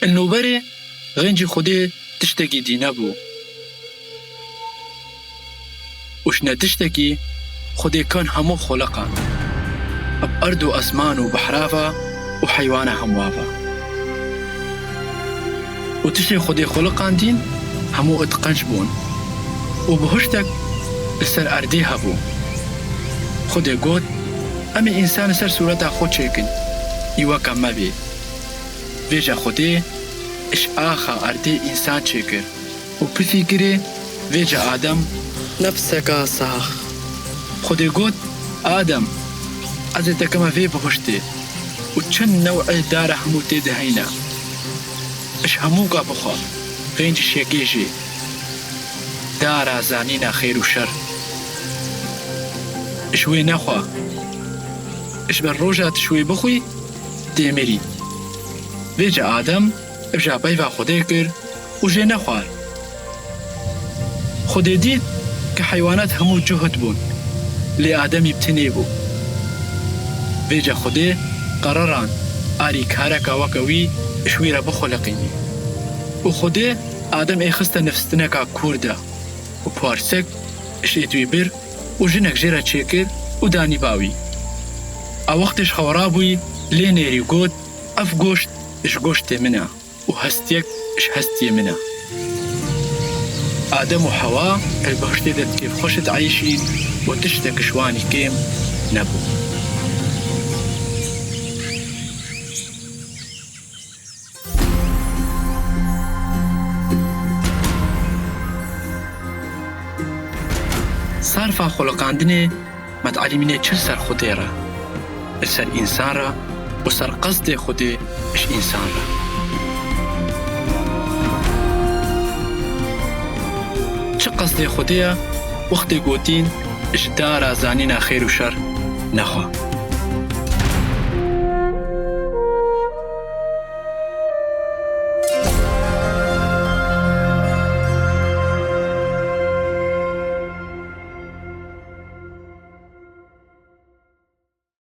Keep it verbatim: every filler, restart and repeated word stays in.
Li nûberê xêncî Xwedê tiştekî dî nebû. Û ji ne tiştekî Xwedê kan hemû xoliqand. Bi erd û esman û behra ve û heywana hemwa ve. Û tiştê Xwedê xoliqandîn hemû id qenc bûn. Û bihuştek li ser erdê hebû. Xwedê got, "Em ê însan li ser sûreta xwe çêkin, î weke me bê." Vêca Xwedê ji axa erdê însan çêkir û pifî kirê, vêca Adem nefseka sax. Xwedê got, "Adem, ez ê te keme vê bihuştê û çend new'ê dara hemû tê de heyne. Ji hemûka bixwe, xêncî şêkê jê. Dara zanîna xêr û şer. Ji wê nexwe. Ji ber roja tu ji wê bixwî, tê mirî." Vêca Adem îja peyva Xwedê kir û jê nexwar. Xwedê dît ku heywanat hemû cuhd bûn, lê Ademî bi tinê bû. Vêca Xwedê qerarand arîkareka weke wî ji wî re bixuliqînî. Û Xwedê Adem êxiste nifstineka kûr de û parsek ji êt wî bir û jinek jê re çêkir û danî ba wî. A wextê ji xew rabûyî, lê nêrî û got, "Ev goşt ji goştê min e û hestiyek ji hestiyê min e." Adem û Hewa li bihiştê de di kêfxweşî dieyşîn û tiştek ji wanî kêm nebû. Sarfa xuliqandinê me dielimîne çi li ser Xwedê re, li ser însan re û ser qesdê Xwedê ji însan re. Çi qesdê Xwedê ye wextê gotîn ji dara zanîna xêr û şer nexwe?